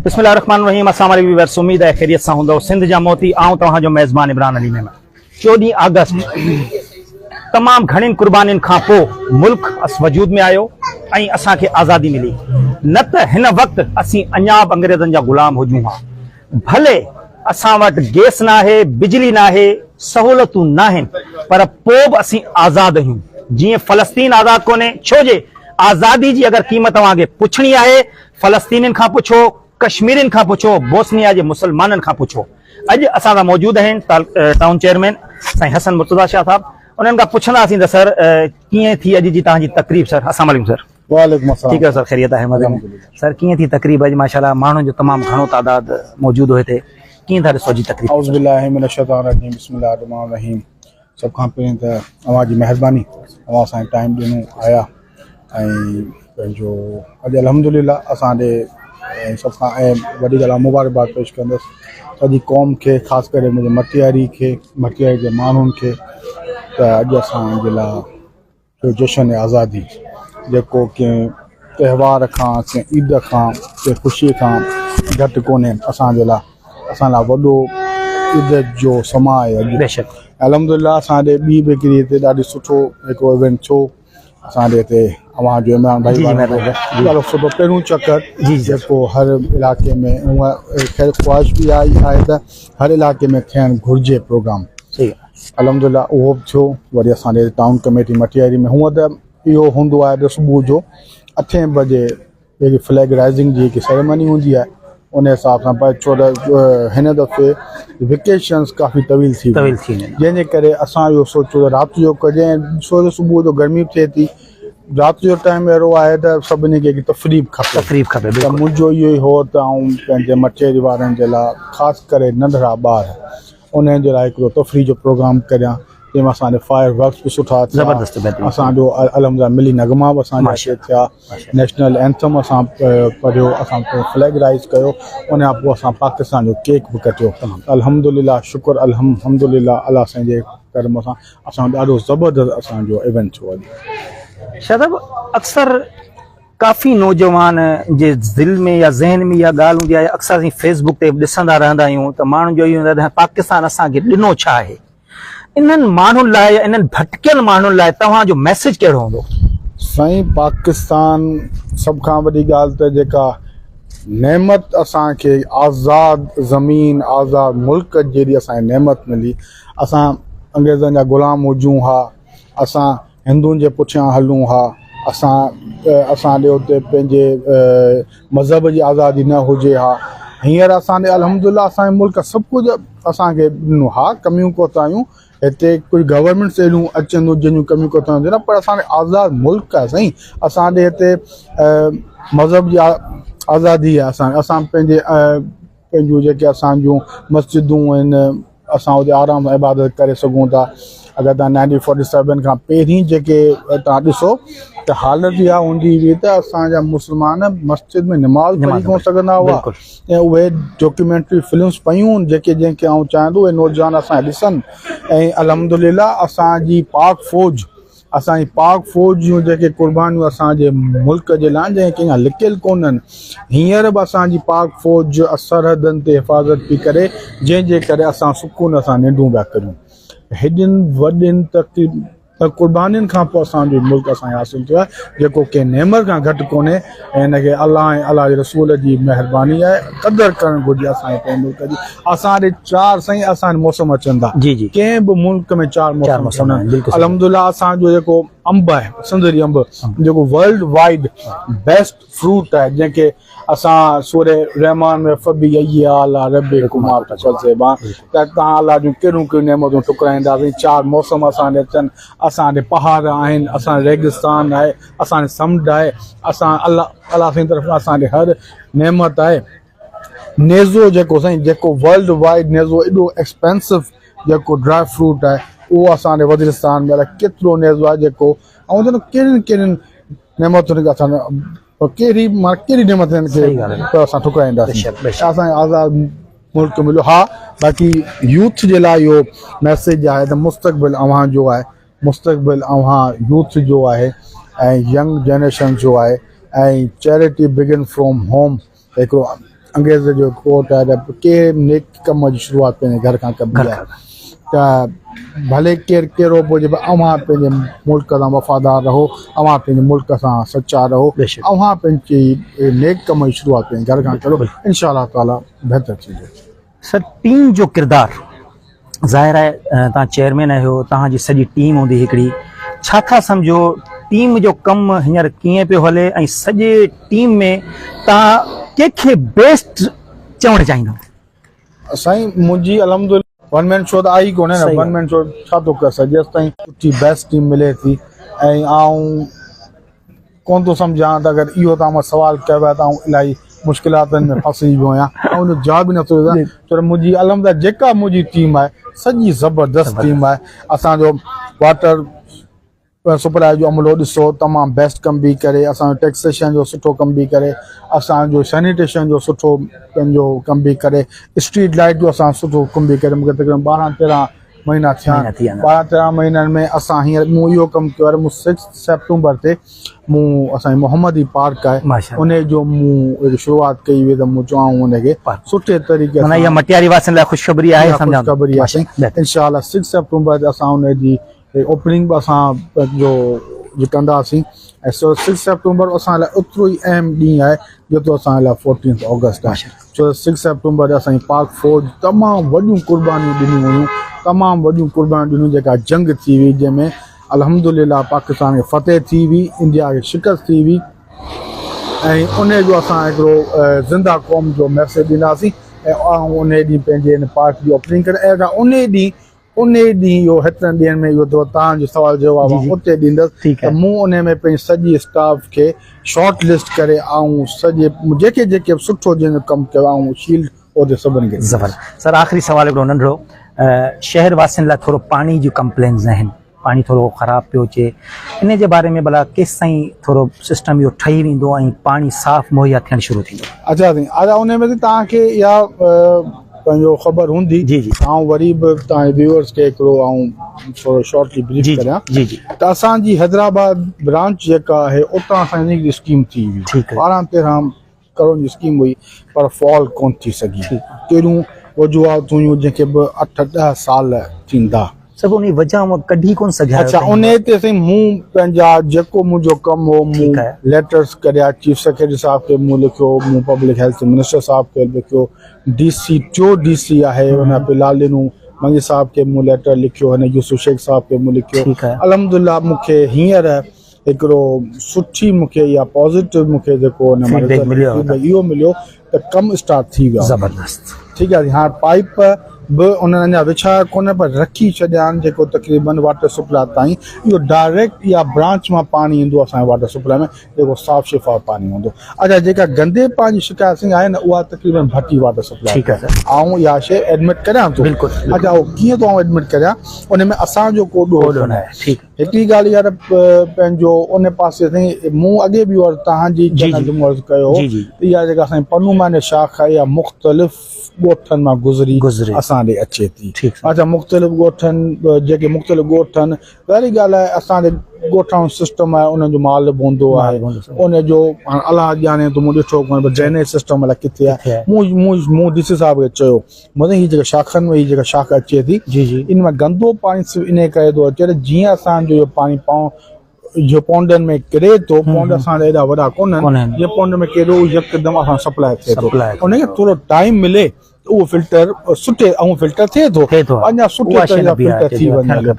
بسم الله الرحمن الرحيم اسلام عليڪم ويورس اميد آهي خيريت سان هوندو سنڌ جا موتي آئون توهان جو ميزبان عمران علي ميمڻ 14 آگسٽ تمام گهڻين قربانين کان پو ملڪ اس وجود ۾ آيو ۽ اسان کي آزادي ملي نه ته هن وقت اسين اڃا به انگريزن جا غلام هجون ها ڀلي اسان وٽ گيس ناهي، بجلي ناهي، سهولتون ناهن پر پوء به اسين آزاد آهيون. جيئن فلسطين آزاد ڪونهي، ڇو جي آزادي جي اگر قيمت اوهان کي پڇڻي آهي، فلسطينين کان پڇو، ڪشميرين کان پڇو، بوسنيا جي مسلمانن کان پڇو. اڄ اسان سان موجود آهن ٽائون چيئرمين سائين حسن مرتضيٰ شاهه صاحب، انهن کان پڇنداسين ته سر ڪيئن ٿي اڄ جي توهان جي تقريب سر. السلام عليڪم سر. وعليڪم السلام. ٺيڪ آهيو سر خيريت آهي مزي ۾ سر ڪيئن ٿي تقريب اڄ ماشاءالله ماڻهن جو تمام گهڻو تعداد موجود هو هتي ڪيئن ٿا ڏسو اڄ جي تقريب. اعوذ بالله من الشيطان الرجيم بسم الله الرحمن الرحيم سڀ کان پهرين ته اوهان جي مهرباني اوهان اسان کي ٽائيم ڏنو آيا ۽ پنهنجو اڄ الحمدلله اسان ڏي سڀ کان اهم وڏي ڳالهه مبارڪباد پيش ڪندس سڄي قوم کي خاص ڪري منهنجي مٽياري کي مٽياري جي ماڻهن کي ته اڄ اسان جي لاء جو جشن آزادي جيڪو ڪنهن تهوار کان ڪنهن عيد کان ڪنهن خوشي کان گهٽ ڪونهي اسان جي لاء اسان لاء وڏو عيد جو سما آهي اڄ بيشڪ الحمد لله اسان ڏي ٻي به هڪڙي هتي ڏاڍي سٺو هڪڙو ايونٽ ٿيو اسان ڏي هتي اوهان جو عمران ڀائي جي جي مهرباني ڏاڍو سٺو پهريون چڪر جي جي جيڪو هر علائقي ۾ هونء خير خواهش به آهي ته هر علائقي ۾ ٿيڻ گهرجي پروگرام صحيح الحمدلله اهو به ٿيو وري اسان جي ٽائون ڪميٽي مٽياري ۾ هونء ته اهو هوندو آهي ته صبح جو اٺين بجي جيڪي فليگ رائزنگ جي جيڪي سيريمني هوندي آهي ان حساب سان پر ڇو ته هن دفعي ويڪيشنس ڪافي طويل ٿي طويل ٿي ويون جنهن جي ڪري اسان اهو سوچيو ته رات جو ڪجي ۽ ڇو جو صبح جو گرمي به ٿئي ٿي رات جو ٽائيم اهڙو آهي ته سڀني کي هڪ تفريح کپي تفريح کپي ته بلڪل منهنجو اهو ئي هو ته آئون پنهنجي مٽياري وارن جي لاء خاص ڪري ننڍڙا ٻار انهن جي لاء هڪڙو تفريح جو پروگرام ڪريان جنهن ۾ اسان جا فائر ورڪس به سٺا ٿيا زبردست بهترين اسان جو الحمدلله ملي نغما به اسان جا اتي ٿيا نيشنل اينٿم اسان پڙهيو اسان فليگ رائز ڪيو ان کان پوء اسان پاڪستان جو ڪيڪ به ڪٽيو الحمدلله شڪر الحمدلله الله سائين جي ڪرم سان اسان ڏاڍو زبردست اسان جو ايونٽ ٿيو اڄ. شاهه صاحب اڪثر ڪافي نوجوان جي دل ۾ يا ذهن ۾ اها ڳالهه هوندي آهي اڪثر اسين فيس بڪ تي ڏسندا رهندا آهيون ته ماڻهن جو اهو هوندو آهي ته پاڪستان اسان کي ڏنو ڇا آهي انهن ماڻهن لاء يا انهن ڀٽڪيل ماڻهن لاء توهان جو ميسيج ڪهڙو هوندو؟ سائين پاڪستان سڀ کان وڏي ڳالهه ته جيڪا نعمت اسان کي آزاد زمين آزاد ملڪ جيڏي اسان کي نعمت ملي اسان انگريزن جا غلام هجون ها اسان هندن جي پٺيان هلون ها، اسان اسان ڏي اتي پنهنجي مذهب جي آزادي نه هجي ها، هينئر اسان ڏي الحمدلله اسان جي ملڪ سڀ ڪجهه اسان کي ڏنو، ها ڪميون ڪوتاهيون هتي ڪجهه گورنمينٽس اهڙيون اچن ٿيون جن جون ڪميون ڪوتاهيون هجن پر اسان ڏي آزاد ملڪ آهي سائين اسان ڏي هتي مذهب جي آزادي آهي اسان اسان پنهنجي پنهنجون جيڪي اسان جون مسجدون آهن اسان اتي آرام سان عبادت ڪري سگهون ٿا اگر تان نائنٽين فورٽي سيون کان پهرين جيڪي تان ڏسو ته حالت اها هوندي هئي ته اسان جا مسلمان مسجد ۾ نماز پڙهي ڪونه سگهندا هئا ۽ اهي ڊاڪيومينٽري فلمس پيون جيڪي جنهن کي آئون چاهيان ٿو اهي نوجوان اسان ڏسن ۽ الحمدلله اسان جي پاڪ فوج اسان جي پاڪ فوج جون جيڪي قربانيون اسان جي ملڪ جي لاء جنهن ڪنهن کان لڪيل ڪونهن هينئر به اسان جي پاڪ فوج سرحدن تي حفاظت پئي ڪري جنهن جي ڪري اسان سڪون سان ننڊون پيا ڪريون هيڏين وڏين قربانين کان پوء اسان جو ملڪ اسان کي حاصل ٿيو آهي جيڪو ڪنهن نعمت کان گهٽ ڪونهي ۽ ان کي الله ۽ الله جي رسول جي مهرباني آهي قدر ڪرڻ گهرجي اسان جي پنهنجي ملڪ جي اسان ڏي چار سائين اسان ڏي موسم اچن ٿا جي جي ڪنهن به ملڪ ۾ چار موسم ڪونهن الحمدلله اسان جو جيڪو انب آهي سنڌ جي انب جيڪو ورلڊ وائيڊ بيسٽ فروٽ آهي جنهن کي اسان سوره رحمان ۾ فبي اي اعليٰ ربڪما تڪذبان ته تان الله جون ڪهڙيون ڪهڙيون نعمتون ٺڪرائينداسين چار موسم اسان ڏي اچن اسان ڏي پهاڙ آهن اسان ريگستان آهي اسان ڏي سمنڊ آهي اسان الله الله سائين طرف اسان ڏي هر نعمت آهي نيزو جيڪو سائين جيڪو ورلڊ وائيڊ نيزو ايڏو ايڪسپينسو جيڪو ڊرائي فروٽ آهي اهو اسان ڏي وزيرستان ۾ الائي ڪيترو نيزو آهي جيڪو ۽ چوندو ڪهڙين ڪهڙين نعمتن کي اسان ڪهڙي مان ڪهڙي نعمتن کي اسان ٺڪرائينداسين اسان آزاد ملڪ مليو ها باقي يوٿ جي لاء اهو ميسيج آهي ته مستقبل اوهان جو آهي مستقبل اوهان يوٿ جو آهي ۽ ينگ جنريشن جو آهي ۽ چيرٽي بگن فروم هوم هڪڙو انگريز جو ڪوٽ آهي ته ڪنهن نيڪ ڪم جي شروعات پنهنجي گهر کان ڪبي آهي ته ڀلي ڪير ڪهڙو به هجي پر اوهان پنهنجي ملڪ سان وفادار رهو اوهان پنهنجي ملڪ سان سچا رهو اوهان پنهنجي نيڪ ڪم جي شروعات پنهنجي گهر کان ڪرو انشاء الله تعالي بهتر ٿيندو. سر ٽيم جو ڪردار ظاهر آهي توهان چيئرمين آهيو توهان جي سڄي ٽيم هوندي هڪڙي ڇا ٿا سمجهو ٽيم جو ڪم هينئر ڪيئن پيو هلي ۽ سڄي ٽيم ۾ توهان ڪنهن کي بيسٽ چوڻ چاهيندو؟ سائين منهنجي الحمدلله ون مين شو ته آهي ئي ڪونهي نه ون مين شو ڇا ٿو ڪري سگهجي جيستائين سٺي بيسٽ ٽيم ملي ٿي ۽ آئون ڪونه ٿو سمجهان ته اگر اهو توهان مان سوال ڪيو آهي ته آئون الاهي مشڪلاتن ۾ ڦسجي ويو آهيان ۽ ان جو جواب ئي نٿو ڏيان ڇو ته منهنجي الحمد جيڪا منهنجي ٽيم آهي سڄي زبردست ٽيم آهي اسانجو واٽر سپلاء جو عملو ڏسو تمام بيسٽ ڪم به ڪري اسانجو ٽيڪسيشن جو سٺو ڪم به ڪري اسانجو سينيٽيشن جو سٺو پنهنجو ڪم به ڪري اسٽريٽ لائٽ جو اسان سٺو ڪم به ڪري مونکي تقريبن 12 13 مهينا ٿيا آهن 12 13 مهينن ۾ اسان هينئر مون اهو ڪم ڪيو آهي مون سڪس سيپٽمبر تي مون اسان جي محمدي پارڪ آهي ان جو مون شروعات ڪئي هئي ته مون چوان ان کي سٺي طريقي سان اها مٽياري واسين لاء خوشخبري آهي سمجهان خوشخبري آهي انشاء الله سڪس سيپٽمبر تي اسان ان جي اوپننگ به اسان پنهنجو جي ڪنداسين ۽ سو سڪس سيپٽمبر اسان لاء اوترو ئي اهم ڏينهن آهي جيترو اسان لاء فورٽينٿ آگسٽ آهي ڇو ته سڪس سيپٽمبر تي اسان جي پاڪ فوج تمام وڏيون قربانيون ڏنيون هيون تمام وڏيون قربانيون ڏنيون جيڪا جنگ ٿي هئي جنهن ۾ الحمد لله پاڪستان کي فتح ٿي هئي انڊيا کي شڪست ٿي هئي ۽ ان جو اسان هڪڙو زنده قوم جو ميسيج ڏينداسين ۽ آئون ان ڏينهن پنهنجي هن پارڪ جي اوپننگ ڪري ۽ ان ڏينهن انهي ڏينهن اهو هيترن ڏينهن ۾ اهو دو تان جو سوال جواب آئون اتي ڏيندس ته مون انهي ۾ پنهنجي سڄي اسٽاف کي شارٽ لسٽ ڪري آئون سڄي جيڪي جيڪي به سٺو جنهن جو ڪم ڪيو آئون شيلڊ عهدي سڀن کي ڏيندس. زبردست سر آخري سوال هڪڙو ننڍڙو شهر واسين لاء ٿورو پاڻي جون ڪمپلينز آهن پاڻي ٿورو خراب پيو اچي انهي جي باري ۾ ڀلا ڪيستائين ٿورو سسٽم اهو ٺهي ويندو ۽ پاڻي صاف مهيا ٿيڻ شروع ٿيندو. اڇا سائين اڇا انهي ۾ توهان کي اها پنهنجو خبر هوندي جي جي آئون وري به توهان جي ويورز کي هڪڙو آئون ٿورو شارٽلي بريف ڪريان جي جي ته اسان جي حيدرآباد برانچ جيڪا آهي اتان اسان جي هڪڙي اسڪيم ٿي هئي ٺيڪ 12 13 ڪروڙ جي اسڪيم هئي پر فال ڪون ٿي سگهي ڪهڙيون وجوهات هيون جنهن کي به 8 10 سال ٿيندا سڀ انهي وجهه مان ڪڍي ڪونه سگهيا اڇا انهي تي سائين مون پنهنجا جيڪو منهنجو ڪم هو مون ليٽرس ڪڍيا چيف سيڪريٽري صاحب کي مون لکيو مون پبلڪ هيلٿ منسٽر صاحب کي لکيو ڊي سي ٽيو ڊي سي آهي ان پلال ڏنو منگي صاحب کي مون ليٽر لکيو هن يوسف شيخ صاحب کي مون لکيو الحمدلله مون کي هينئر هڪڙو سٺي مون کي يا پازيٽو مون کي جيڪو ان مان اهو مليو ته ڪم اسٽارٽ ٿي ويو زبردست ٺيڪ آهي هاڻ پائپ به انهن اڃا وڇايا ڪونه پر رکي ڇڏيا آهن جيڪو تقريبن واٽر سپلاء تائين اهو ڊائريڪٽ يا برانچ مان پاڻي ايندو اسان جي واٽر سپلاء ۾ جيڪو صاف شفاف پاڻي هوندو اڇا جيڪا گندي پاڻي جي شڪايت سائين آهي نه اها تقريبن ڀٽي واٽر سپلاء ٺيڪ آهي سر آئون اها شيء ايڊمٽ ڪريان ٿو بلڪل اڇا اهو ڪيئن ٿو آئون ايڊمٽ ڪريان ان ۾ اسان جو ڪو ڏوهه ڪونه آهي ٺيڪ هڪڙي ڳالهه اها ته پنهنجو ان پاسي سائين مون اڳي به اهو توهان جي چينل تي مون عرض ڪيو هو ته اها جيڪا اسان جي پنو ماني شاخ آهي اها مختلف ڳوٺن مان گذري اسان ڏي اچي ٿي اڇا مختلف ڳوٺن جيڪي مختلف ڳوٺ آهن ظاهري ڳالهه آهي اسان جي ڳوٺاڻو سسٽم آهي انهن جو مال به هوندو آهي ان جو هاڻ الله ڄاڻي ٿو مون ڏٺو ڪونهي پر ڊرينيج سسٽم الائي ڪٿي آهي مون مون مون ڊي سي صاحب کي چيو مطلب هي جيڪا شاخن ۾ هي جيڪا شاخ اچي ٿي جي جي ان مان گندو پاڻي صرف انهي ڪري ٿو اچي ته جيئن اسان جو اهو پاڻي پائون جو پونڊن ۾ ڪري ٿو پونڊ اسان جا ايڏا وڏا ڪونهن جيئن پونڊ ۾ ڪري يڪدم اسان سپلاء ٿئي ٿو ان کي ٿورو ٽائيم ملي ته اهو فلٽر سٺي ۽ فلٽر ٿئي ٿو اڃا سٺي طرح سان فلٽر ٿي وڃي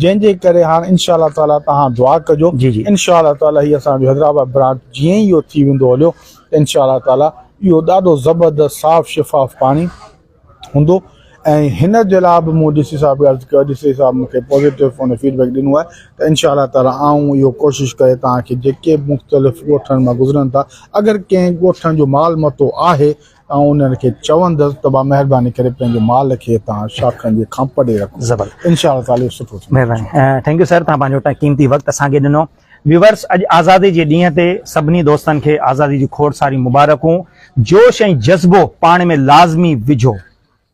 جنهن جي ڪري هاڻ انشاء الله تعالي توهان دعا ڪجو انشاء الله تعالي هي اسان جو حيدرآباد برانچ جيئن ئي اهو ٿي ويندو هليو ته انشاء الله تعالي اهو ڏاڍو زبردست صاف شفاف پاڻي هوندو ۽ هن جي لاء به مون ڊي سي صاحب کي عرض ڪيو ڊي سي صاحب مون کي پازيٽو ان فيڊ بيڪ ڏنو آهي ته انشاء الله تعالي آئون اهو ڪوشش ڪري توهان کي جيڪي به مختلف ڳوٺن مان گذرن ٿا اگر ڪنهن ڳوٺن جو مال متو آهي ته آئون انهن کي چوندس ته با مهرباني ڪري پنهنجي مال کي توهان شاخن جي کان پري رکو زبردست انشاء الله تعالي اهو سٺو ٿيندو. مهرباني thank you سر توهان پنهنجو قيمتي وقت اسان کي ڏنو. ويورس اڄ آزادي جي ڏينهن تي سڀني دوستن کي آزادي جون کوڙ ساريون مبارڪون جوش ۽ جذبو پاڻ ۾ لازمي وجهو.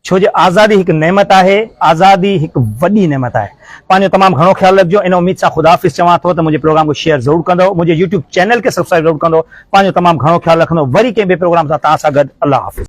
ڇو جو آزادي هڪ نعمت آهي، آزادي هڪ وڏي نعمت آهي. پنهنجو تمام گهڻو خيال رکجو. ان اميد سان خدا حافظ چوان ٿو ته منهنجي پروگرام کي شيئر ضرور ڪندؤ، منهنجي يوٽيوب چينل کي سبسڪرائيب ضرور ڪندؤ. پنهنجو تمام گهڻو خيال رکندؤ. وري ڪنهن ٻئي پروگرام سان توهان سان گڏ. الله حافظ.